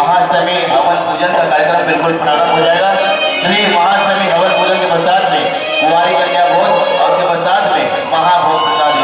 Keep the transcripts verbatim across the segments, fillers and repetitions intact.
महाष्टमी हवन पूजन का कार्यक्रम बिल्कुल प्रारंभ हो जाएगा। श्री महाष्टमी हवन पूजन के पश्चात में कुंवारी कन्या भोज और उसके पश्चात में महाभोज प्रसाद।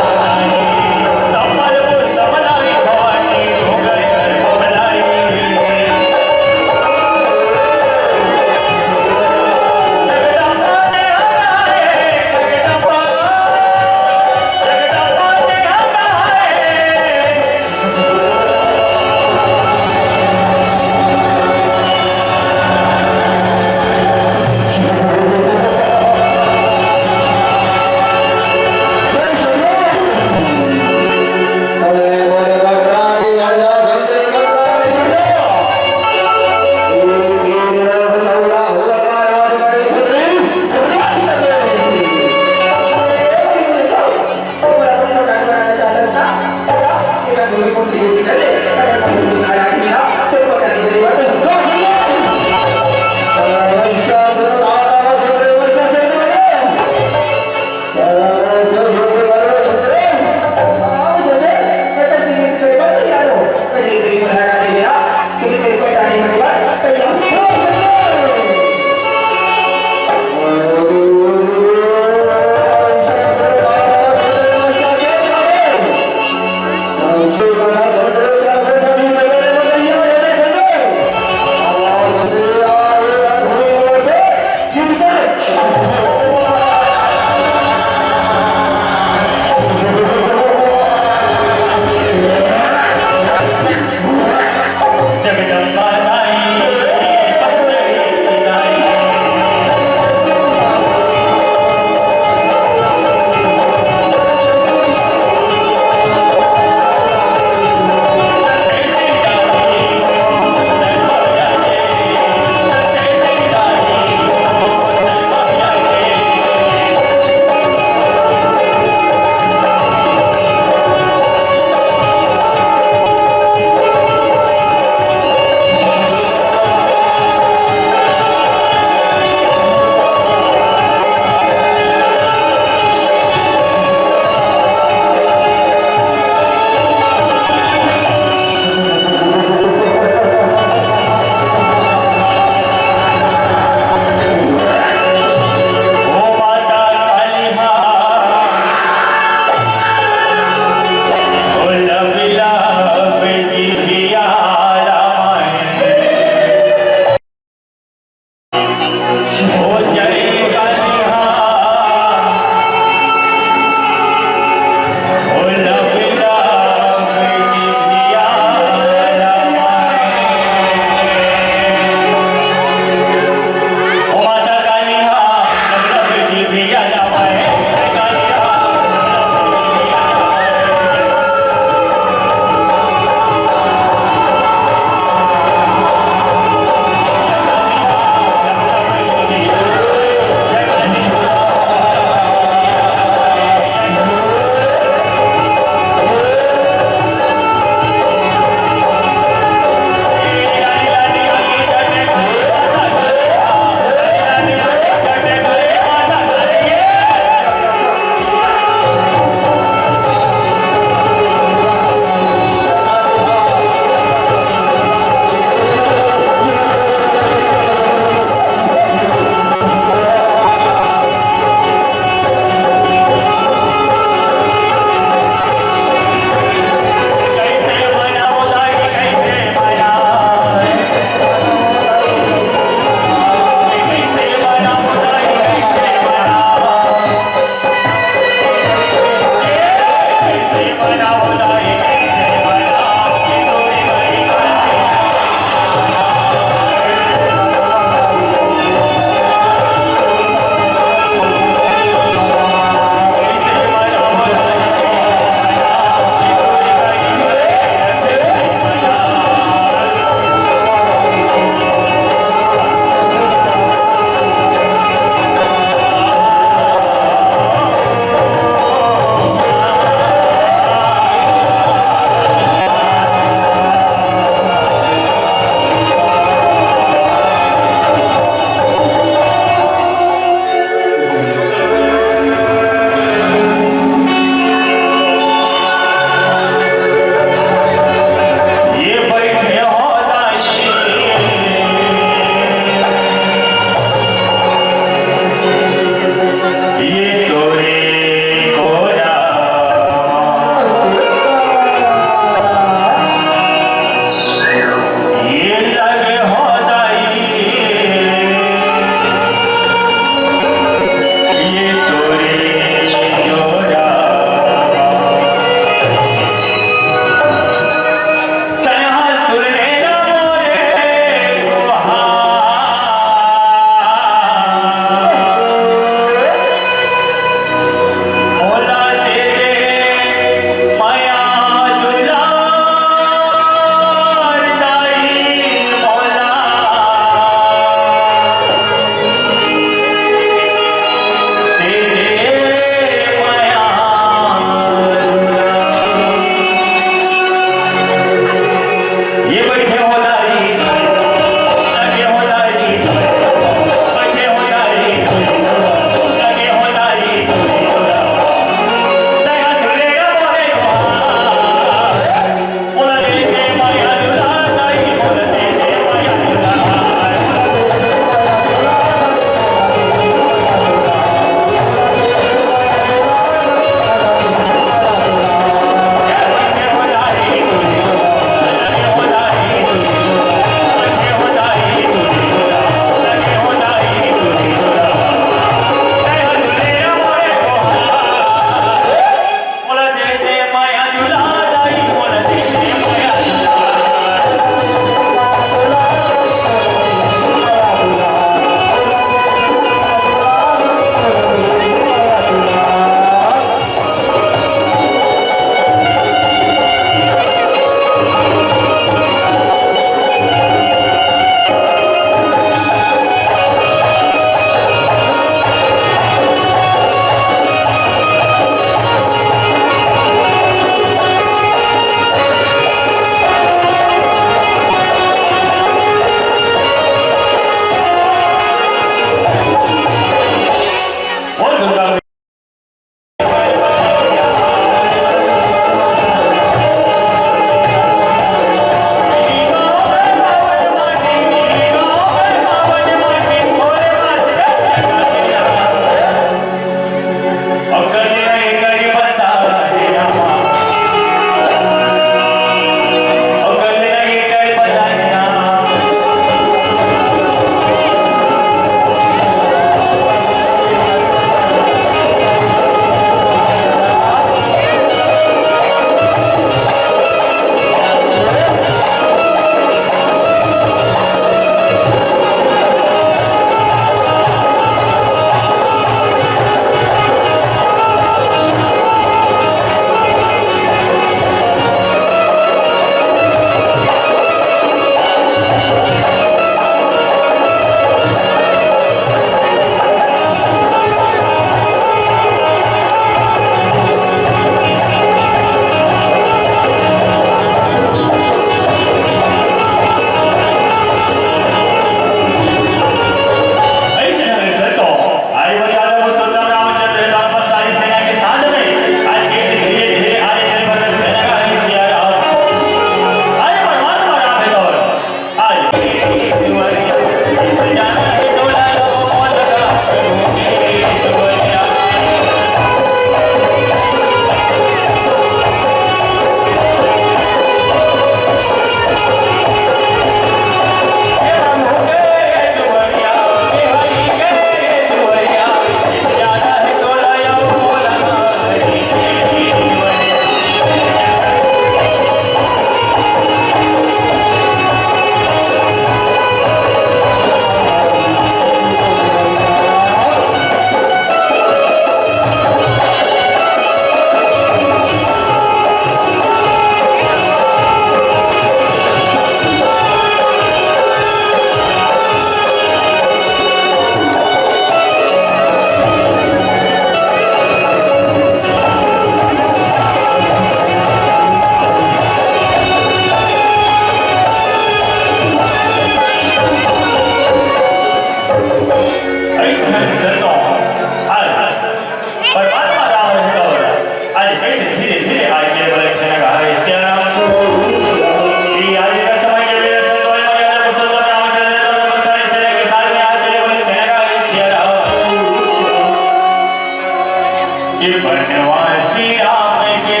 बनवासी राम के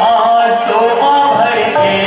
आंसू भर के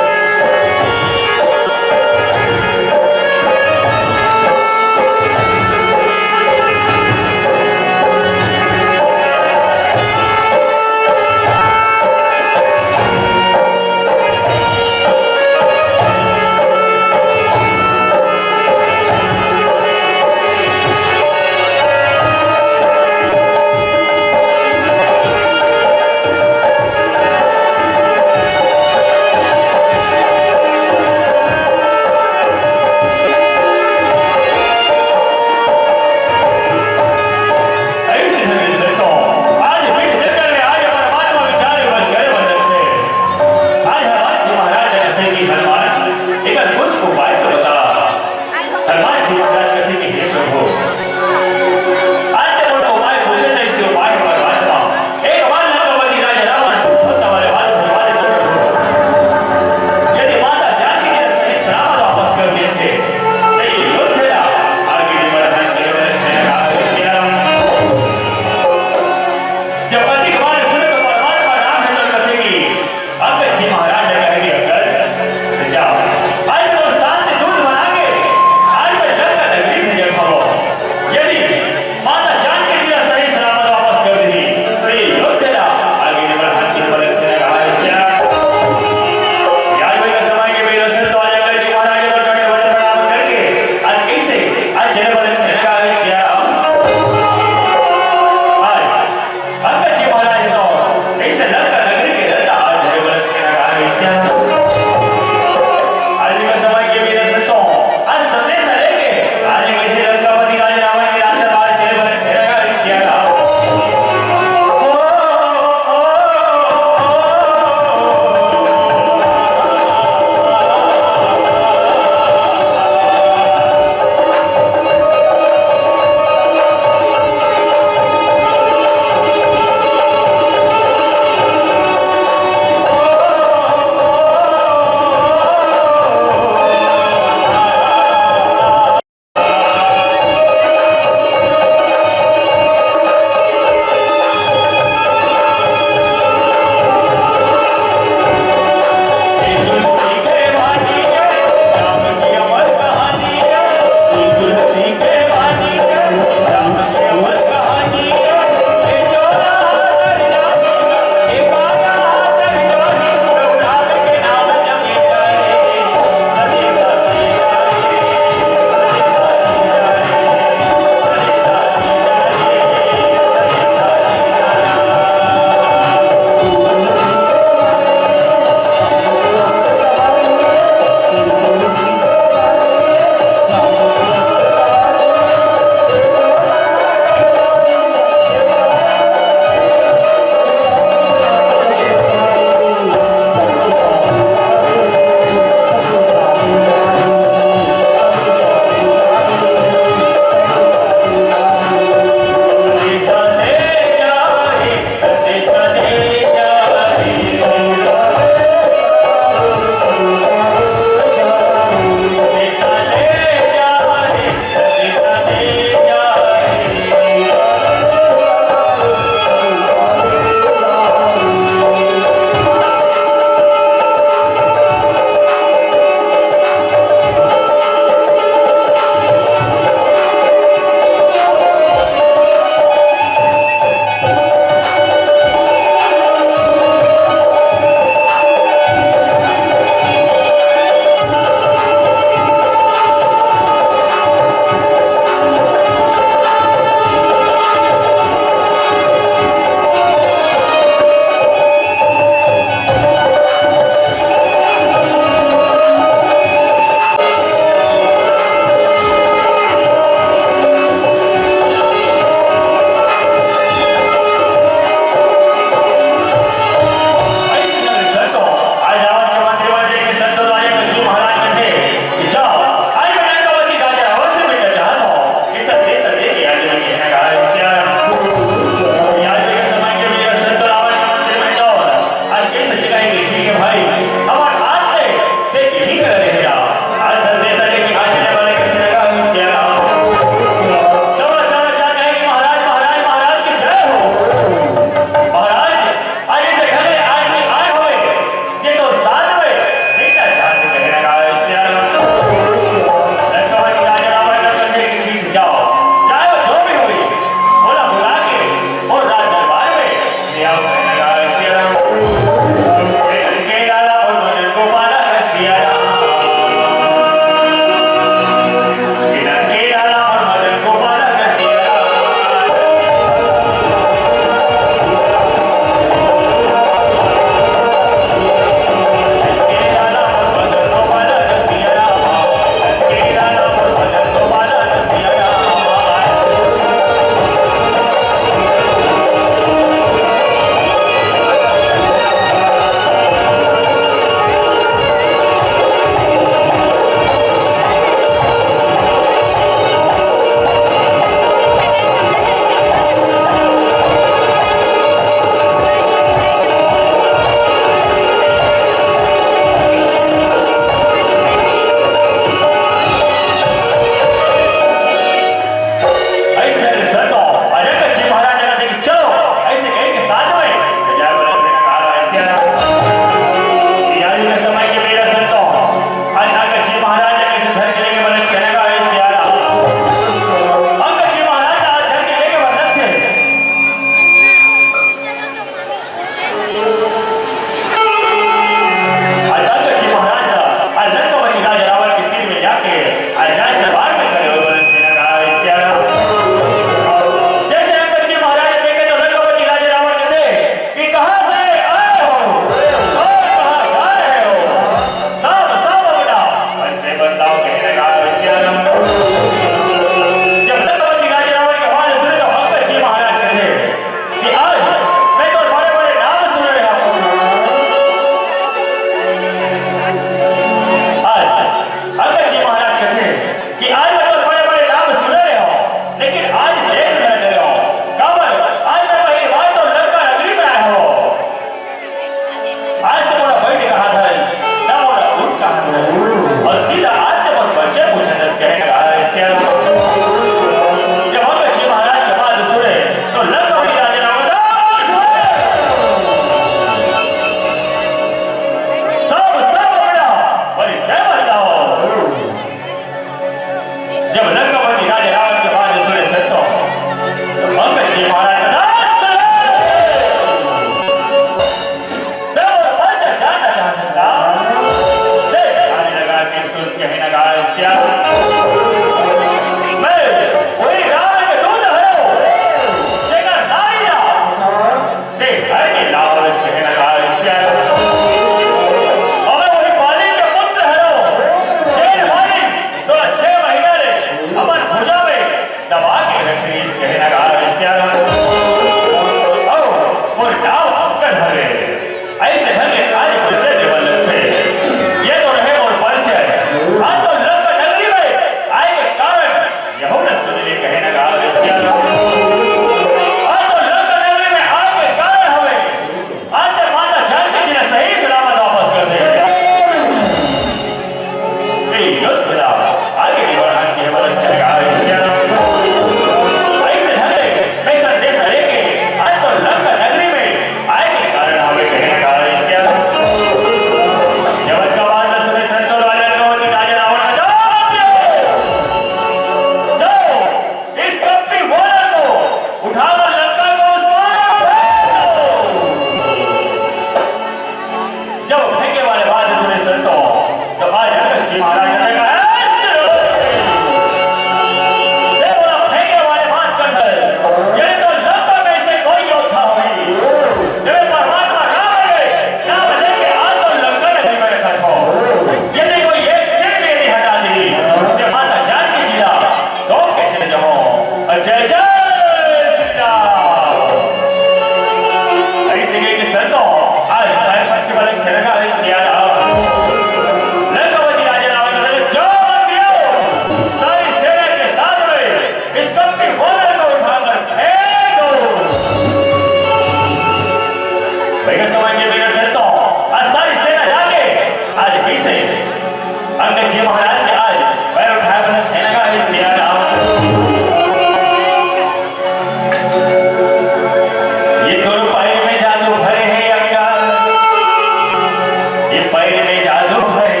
पैर में जादू भरे,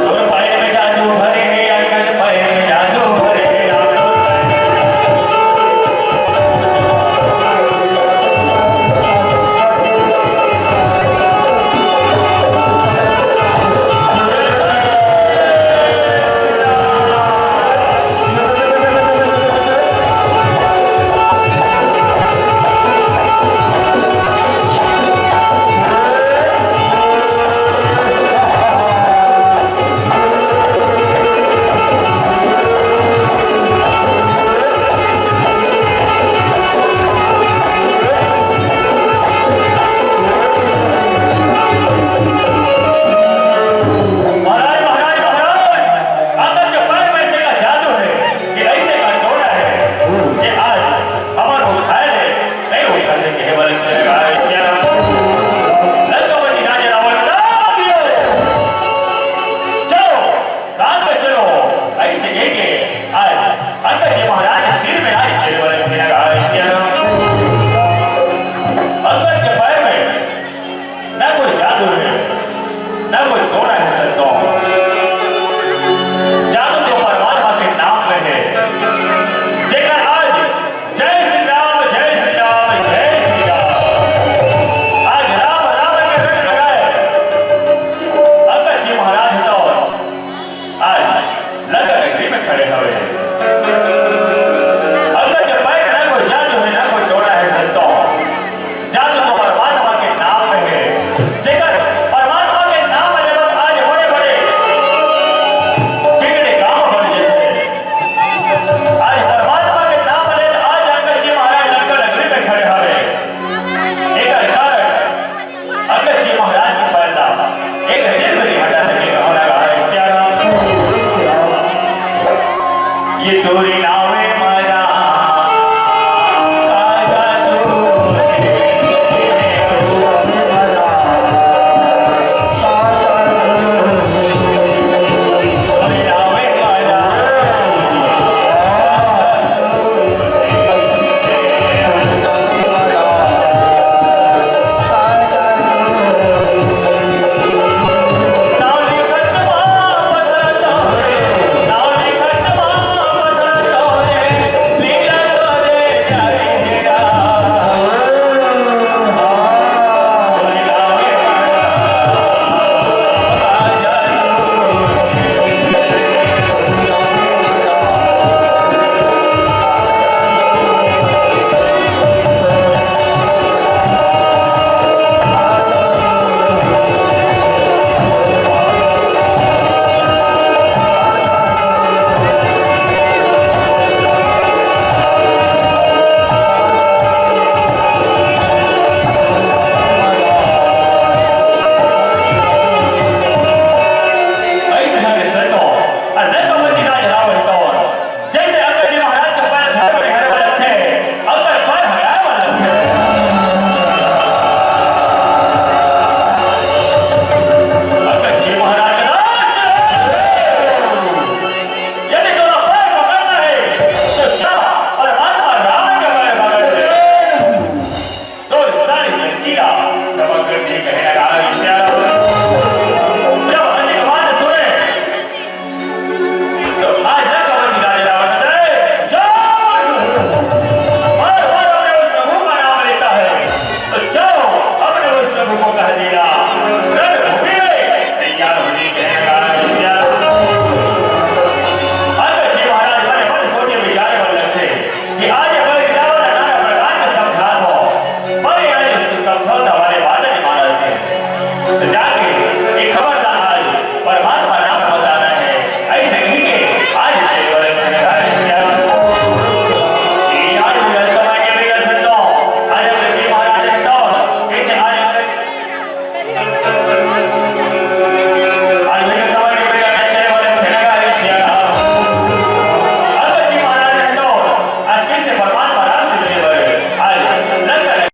तोर पैर में जादू भरे हे, अंगद पैर में जादू भरे हे। महाराज, महाराज, महाराज, अंगद के पैर में ऐसे का जादू है, कि ऐसे का टोना है, कि आज हमर उठाए ले, नहीं उठा ले, केवल जगाए श्याम। लंकापति राजा रावण का दियो। चलो, साथ में चलो, ऐसे कह के आज अंगद जी महाराज तीर में आज केवल जगाए श्याम। अंगद के पैर में ना कोई जादू है, ना कोई टोना है संतों। जादू तो परमात्मा के नाम में है। जेकर आज जय श्री राम, जय श्री राम, जय श्री राम। आज राम, राम के रट लगाए। अंगद जी महाराज तो आज लंका नगरी में खड़े हवे। अंगद के पैर में ना कोई जादू है, ना कोई टोना है संतों। जादू तो परमात्मा के नाम में है। जेकर परमात्मा के नाम में जब आज बड़े-बड़े बिगड़े काम बन जाते हैं। आज परमात्मा के नाम में आज अंगद जी महाराज लंका नगरी में खड़े हवे। एकर कारण अंगद जी महाराज के पैर ला एक दिन भी हटा सके, कहना रहा है सिया राम। ये तोरी नावे मारा, कागा तू जैसे अंगद जी महाराज के पैर धरे वाला थे, ओकर पैर हटाए वाला थे। अंगद जी महाराज के नाम से, यदि तोरा पैर पकड़ना है, तो जा और परमात्मा राम के पैर पकड़ ले। तो सारी गलतियां क्षमा कर दी, कहने लगा ईश्वर। जब हरि की बात सुने, तो आज न कहो कि राजा रावण ने, "जाओ!" बार-बार अपने उस प्रभु का नाम लेता है, तो जाओ, अपने उस प्रभु को कह देना, रणभूमि में तैयार होने के लिए। आज बच्चे महाराज बड़े बड़े सोचे विचारे बन लगते हैं कि आज अगर रावण नाना प्रकार के समझा हो, पर यार, इसको समझौता वाले बात नहीं मानते। तो जाके एक खबर का आज परमात्मा नाम बता रहे हैं, ऐसे ही के आज केवल ये आज भी समय के मेरा सुनता हूँ, आज अंग्रेजी महाराज कहता हूँ, इसे आज आज मेरे समय के मेरा कहने वाले खेलेगा ये सिया। अंग्रेजी महाराज कहता हूँ, आज कैसे परमात्मा नाम से मिले हुए, आज लंका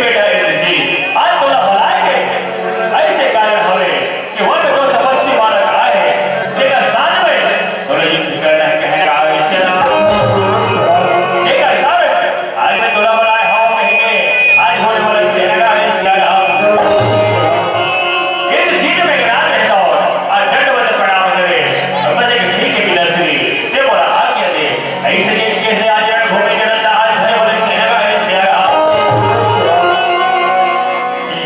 बेटा इंद्रजीत, आज तोला बुलाए के अइसे कारण हवे कि वो तो तपस्वी बालक आए, जेकर साथ में तोला युद्ध करना है, कहने का आवेश है। जेकर कारण आज मैं तोला बुलाए हूँ, कहेंगे आज होने वाला तेरा का आवेश है। इंद्रजीत में गिरा रहता और दंडवत प्रणाम करे और बजे के ठीक के बिना सुनी, ते बोला आज्ञा दे। अइसे के कैसे आज रणभूमि के रंदा आज भय बोले तेरा का है सियारा।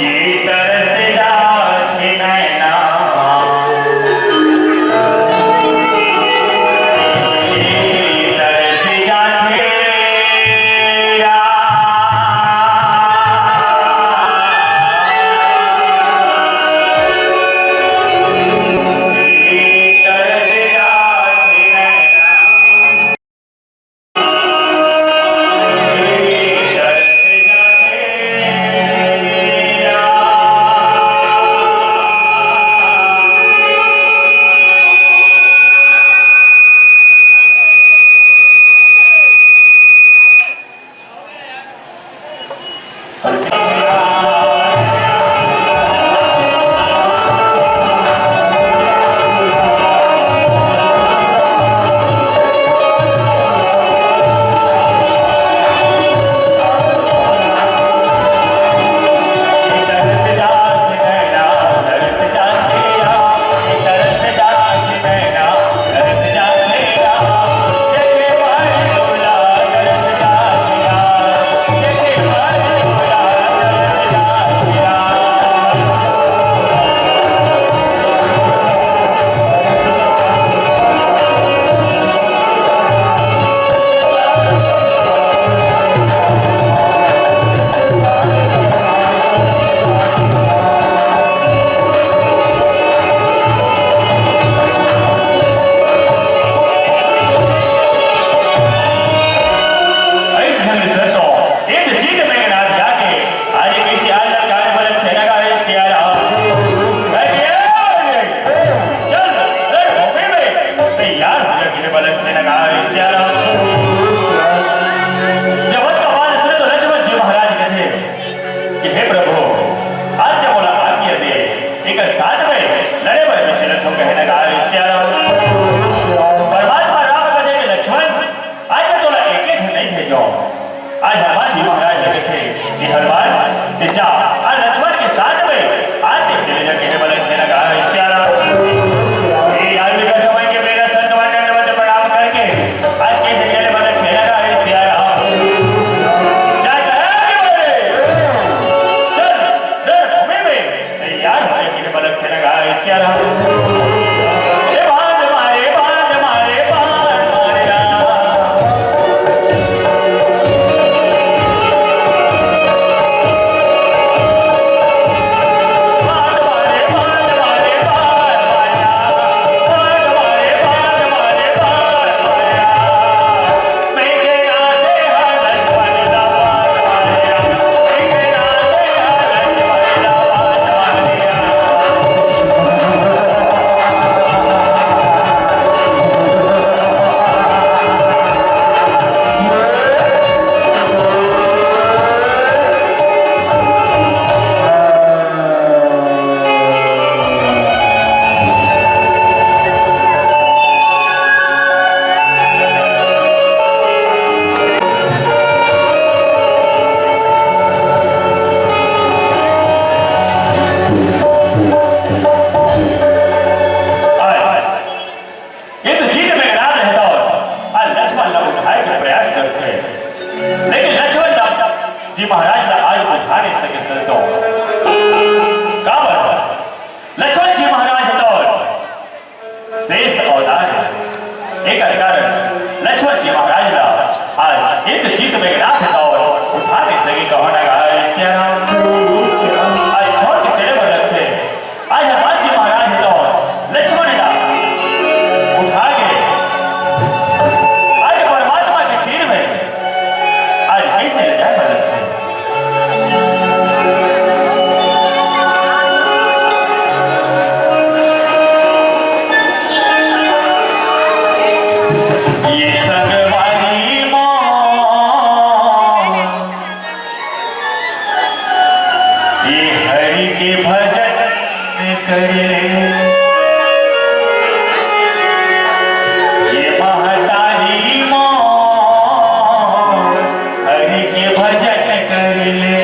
ये तरस जात नैना, ये तरस जात अइस ढंग से तो इंद्रजीत मेघनाद जाके आज किसी आलर काले बलक थे लगा है सियारा। अरे, चल, रणभूमि में तैयार हो जा, किले बलक थे लगा है सियारा। जब का बात सुने तो लक्ष्मण जी महाराज कहते कि हे प्रभु, आज जब बोला आज्ञा दे, एक साथ में लड़े बड़े में चलत हो कहने का आवेश सियारा। परमात्मा राम कहते कि लक्ष्मण, आज मैं तोला एक ही नहीं भेजो। आज हनुमान जी महाराज लगे थे कि हनुमान, ते जा, आज लक्ष्मण के साथ में आज ते चले जा कहने वाले कहने का आवेश सियारा। ये आदमी का समय के मेरा सतवा दंडवत प्रणाम करके आज कैसे चले वाले कहने का आवेश सियारा। जा कहा के बोले, चल, रणभूमि में तैयार होने के लिए बलक थे लगा है सियारा। ए बांध मारे, बांध मारे, बांध मारे। हरि के भजन करे। ये महतारी मोर हरि के भजन कर ले।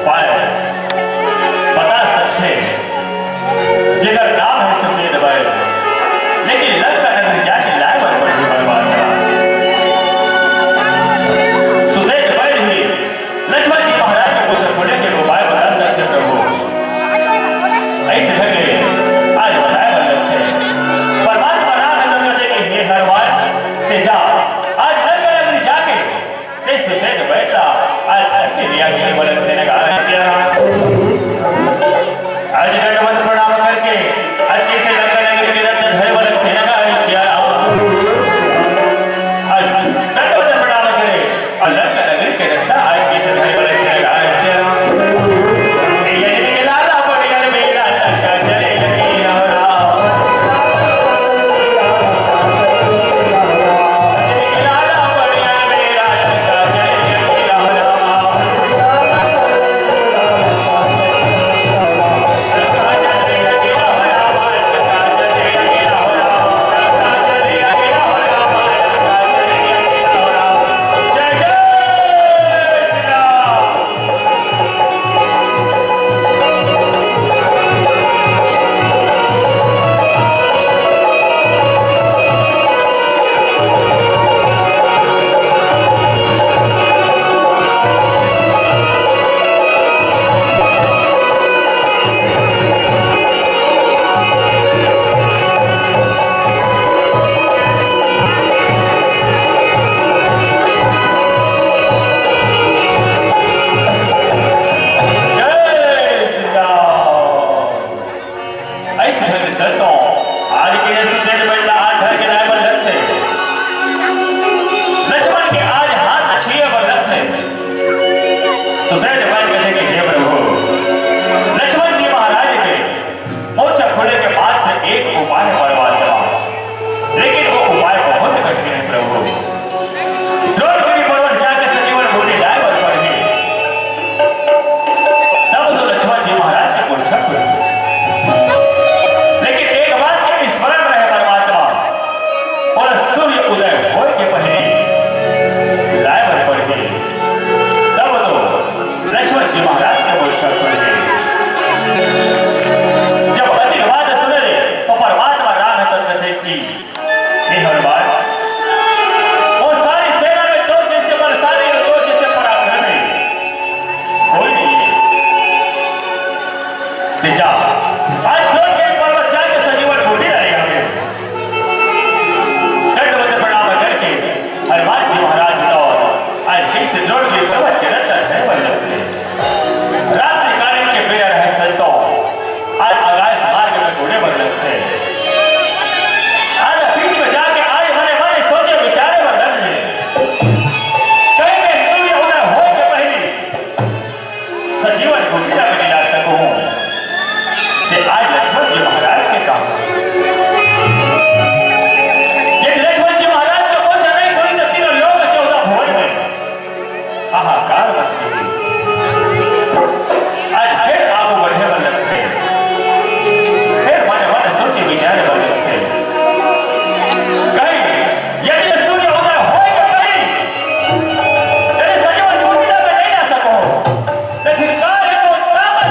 पाए। पता सच हे, जेकर नाम हे सुसैद बैद, लेकिन लंका नगरी जाके लाए बर पड़ही बलवान। सुसैद बैद ही लक्ष्मण जी महाराज के पूछा खोले के उपाय बता सकथे प्रभु। अइसे ढंग ले आज बताए बर लगथे। परमात्मा राम ने दे के हे हनुमान, ते जा, आज लंका नगरी जाके ते सुसैद बैद ला आज धरती दिया के बलक देने का है सिया राम। आज दंडवत प्रणाम करके आज कइसे लंका नगरी के रत्न धरे बलक देने का है सिया राम। आज दंडवत प्रणाम करे और लंका नगरी के रत्न आज कइसे धरे बलक देने का है सिया राम। ये लाला पड़िया मेरा लंका चले लगी राम राम। जय श्री राम। अइसे ढंग से तो आज के सुसैद बैद ला आज धर के लाए बर लगथे। लक्ष्मण के आज हाथ छुए बर लगथे। सुसैद बैद कथे कि हे प्रभु, लक्ष्मण जी महाराज के मोर्चा खोले के मात्र एक उपाय बलवान दवा, लेकिन वो उपाय बहुत कठिन हे प्रभु। द्रोण के पर्वत जाके संजीवन बूटी लाए बर पड़ही, तब तो लक्ष्मण जी महाराज के मोर्चा खुलही। लेकिन एक बात के स्मरण रहे परमात्मा, और सूर्य उदय होए के पहले लाए बर पड़ही, तब तो लक्ष्मण जी महाराज के मोर्चा खुलही। जब अति बात सुने ले, तो परमात्मा राम तत्व थे की हे हनुमान, वो सारी सेना में तो जैसे बलशाली और तो जैसे पराक्रमी कोई नहीं है। ते जा, आज द्रोण के पर्वत जाके संजीवन बूटी ला ले आवे। दंडवत प्रणाम करके हनुमान जी महाराज उतावल आज फिर से द्रोण के पर्वत के रत्न धरे बर लगथे। रात्रि कालीन के बेरा रहे संतो, आज आकाश मार्ग में उड़े बर लगथे। आज बीच में जाके आज मने मने सोचे विचारे बर लगथे। कहीं मैं सूर्य उदय होए के पहली संजीवन बूटी ला मिला सकूं। ते आज लक्ष्मण जी महाराज के काम हे। यदि लक्ष्मण जी महाराज के मोर्चा नहीं खुली तो तीनों लोक चौदह भुवन में हाहाकार मच गे। आज फिर आगू बढ़े बर लगथे, फिर मने मने सोचे विचारे बर लगथे। कहीं यदि सूर्य उदय होए के पहली यदि संजीवन बूटी ला नहीं ला सको, तो फिर का हे वो तामस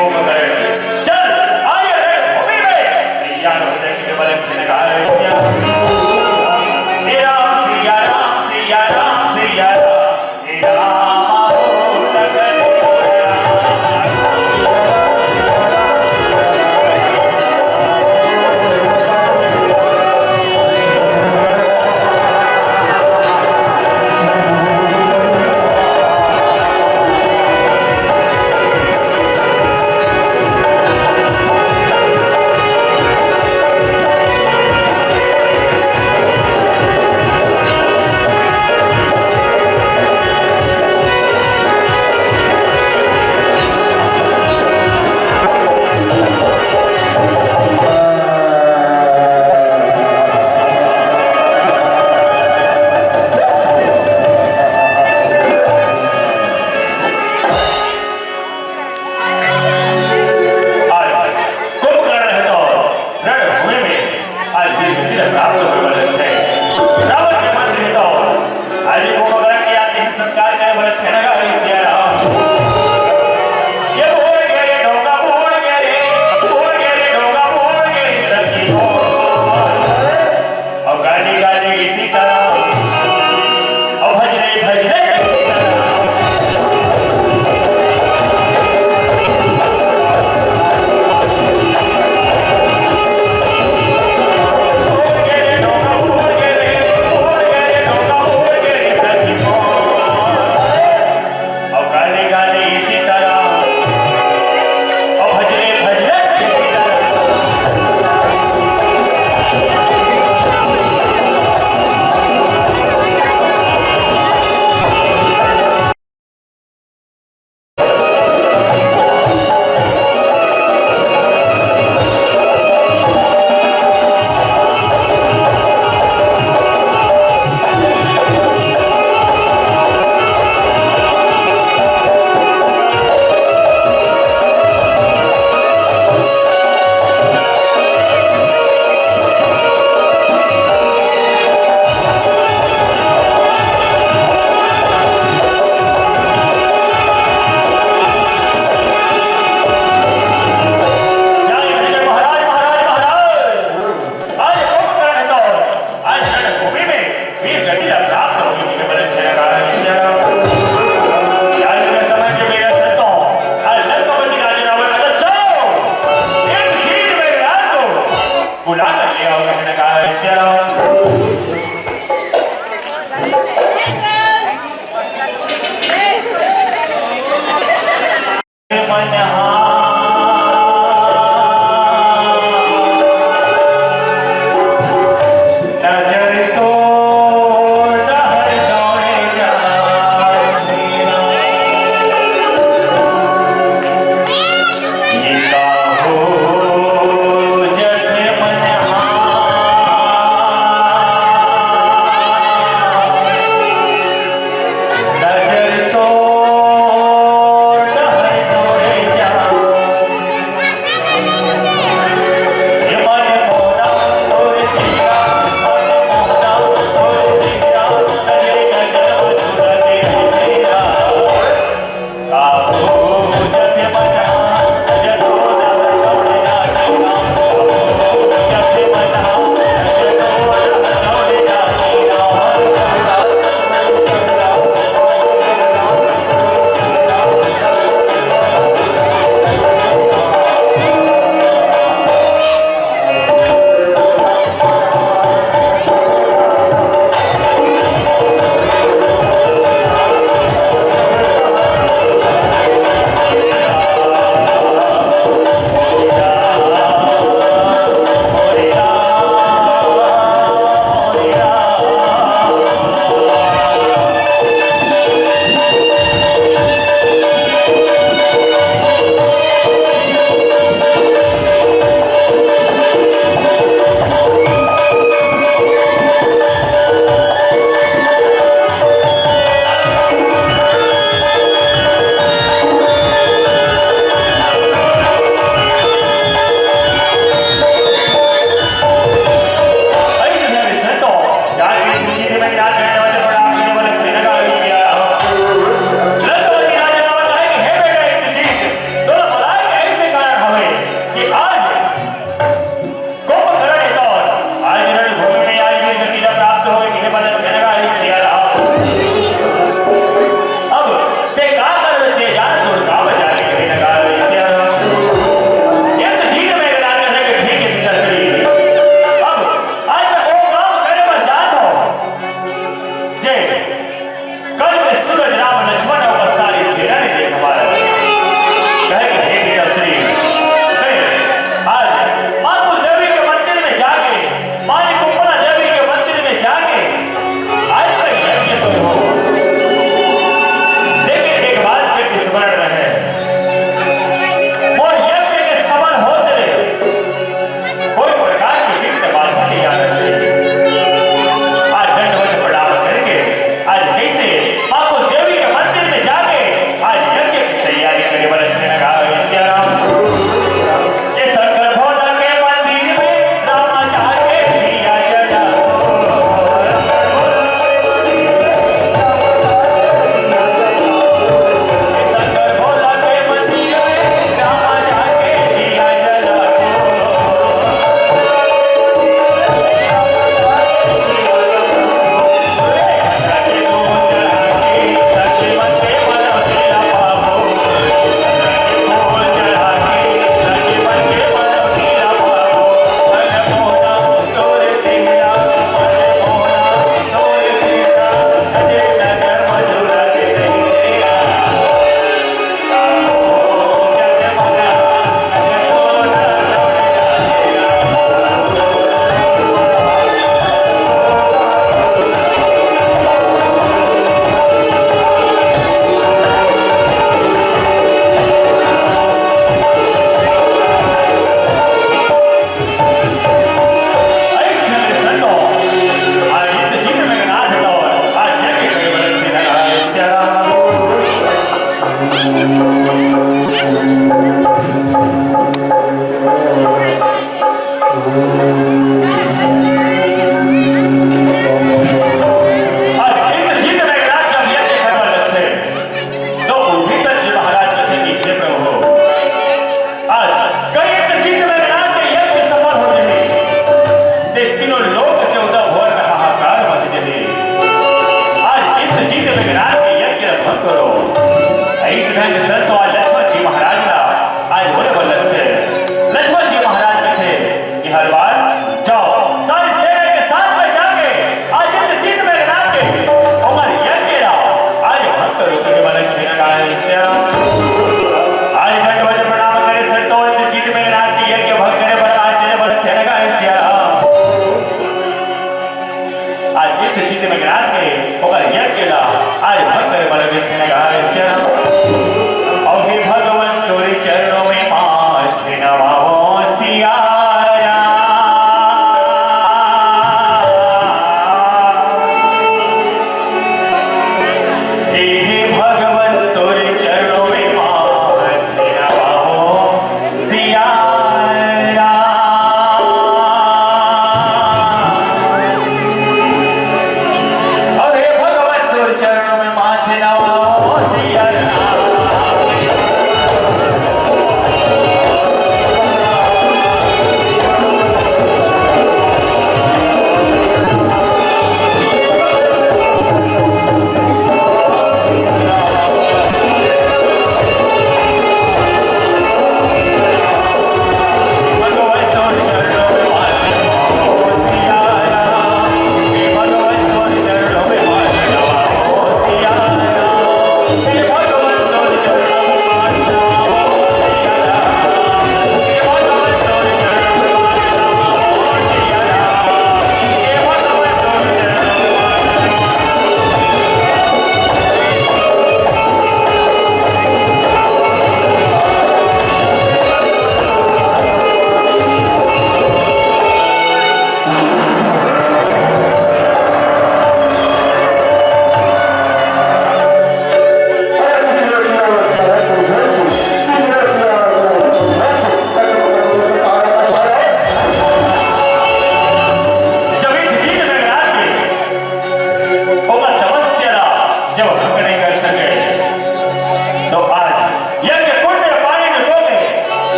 चल, आइए रे, होली में। सिया राम देखने वाले सिया राम, सिया राम, सिया राम, सिया राम।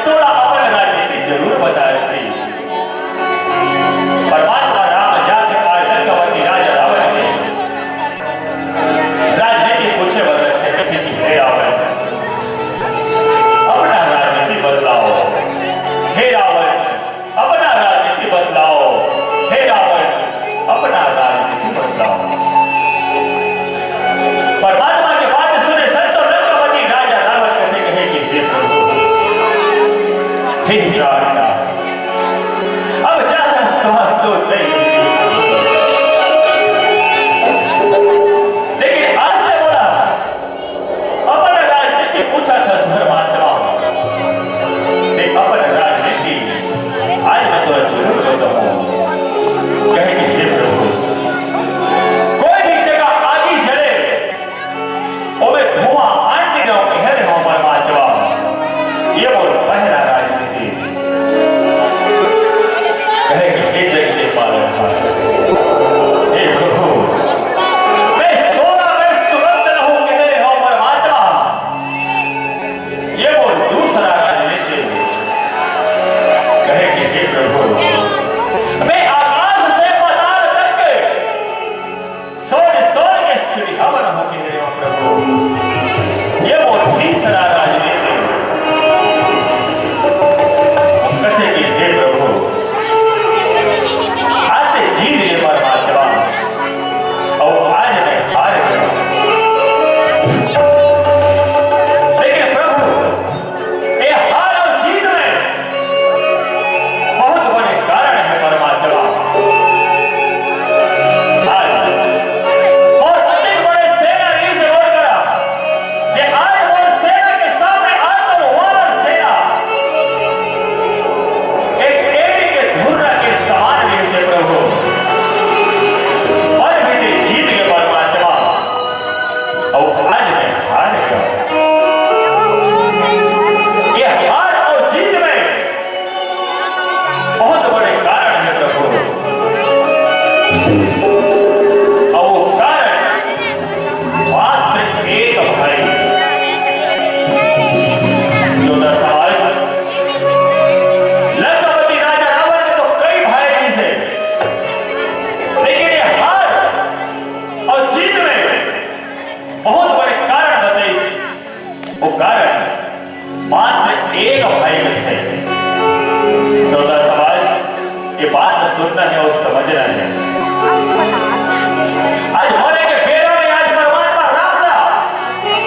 तोला अपन राजनीति जरूर बताए रही। परमात्मा राम जाके आज लंकावती राजा रावण के राजनीति पूछे बर रखे कि हे रावण, अपना राजनीति बतलाओ। हे रावण, अपना राजनीति बतलाओ। हे रावण, अपना राजनीति बतलाओ। परमात्मा के बात सुने संत लंकावती राजा रावण कथे कहे कि हे प्रभु, हे प्राणनाथ, अब ज्यादा श्वास तो नहीं। लेकिन आज ने बोला, अपन राजनीति पूछा था परमात्मा, ते अपन राजनीति आज मैं तोला जरूर बताऊं। कहे कि हे प्रभु, कोई भी जगह आगी जले, ओमे धुआं आंटी रहो, कहे रहो परमात्मा, ये बोल पहला राजनीति। कहे कि हे जग के पालनहार, हे प्रभु, मैं सोना, मैं सुगंध रहूं, कहे रहो परमात्मा, ये वो दूसरा राजनीति। कहे कि हे प्रभु, मैं आकाश से पाताल तक सोन सोन के सिरहावन हो, कहे रहो प्रभु, ये वो तीसरा राजनीति। कथे कि हे प्रभु, आज ते जीत ले परमात्मा, अउ आज मैं हार गया। लेकिन प्रभु, ये हार अउ जीत में बहुत बड़े कारण हे परमात्मा। आज मोर अतेक बड़े सेना रहिस हे मोर करा, जे आज मोर सेना के सामने आज तो वानर सेना एक एड़ी के धुर्रा के समान रहिस हे प्रभु। पर भी ते जीत के परमात्मा, अउ आज मैं हार गया। ये हार अउ जीत में बहुत बड़े कारण हे प्रभु। अउ वो कारण मात्र एक भाई। श्रोता समाज, लंकापति राजा रावण के तो कई भाई रहिस हे, लेकिन ये हार अउ जीत में बहुत बड़े कारण बताइस। वो कारण मात्र एक भाई के थे। श्रोता समाज, ये बात सुनना हे अउ समझना हे। आज मरे के बेरा में आज परमात्मा राम ला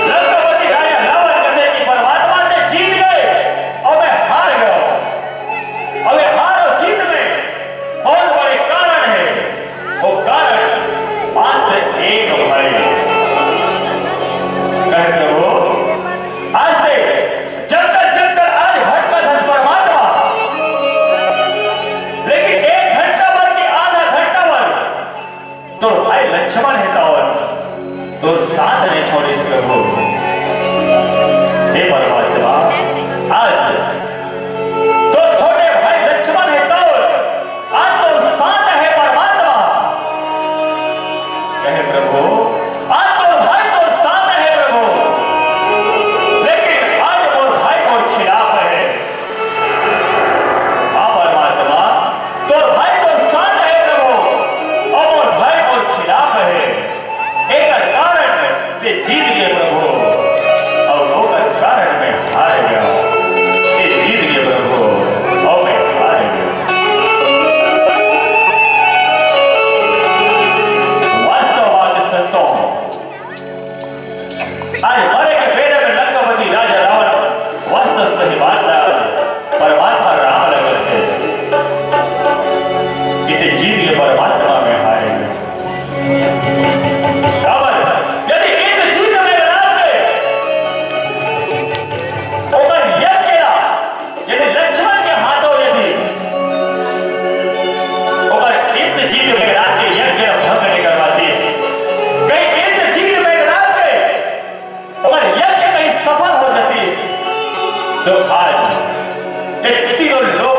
लंकापति राजा रावण कथे कि परमात्मा ते जीत गए अउ मैं हार गया। अउ ये हार अउ जीत में बहुत बड़े कारण हे। वो कारण मात्र एक भाई। कहे प्रभु, आज ते जंगल जंगल आज भटकत हस परमात्मा, लेकिन एक घंटा बर के आधा घंटा बर तोर भाई लक्ष्मण हे तोर, तोर साथ नहीं छोड़िस प्रभु। हे परमात्मा, आज तोर छोटे भाई लक्ष्मण हे तोर, आज तोर साथ हे परमात्मा। कहे प्रभु, आज तोर भाई तोर साथ हे प्रभु, लेकिन आज मोर भाई मोर खिलाफ हे। हाँ परमात्मा, तोर भाई तोर साथ हे प्रभु, अउ मोर भाई मोर खिलाफ हे। एकर कारण ते जीत गे प्रभु, अउ ओकर कारण मैं हार गया। ते जीत गे प्रभु, अउ मैं हार गया। वास्तव बात संतों, आज मरे के बेरा में लंकापति राजा रावण वास्तव सही बात ला परमात्मा राम लगत हे। इते जीत के परमात्मा में हारे। रावण यदि इते जीत में राम के ओकर यज्ञ ला यदि लक्ष्मण के हाथों यदि ओकर इंद्रजीत मेघनाथ के यज्ञ भंग नहीं करवातीस, कहीं इंद्रजीत मेघनाथ के ओकर यज्ञ कहीं सफल हो जातीस, तो आज ये तीनों लोग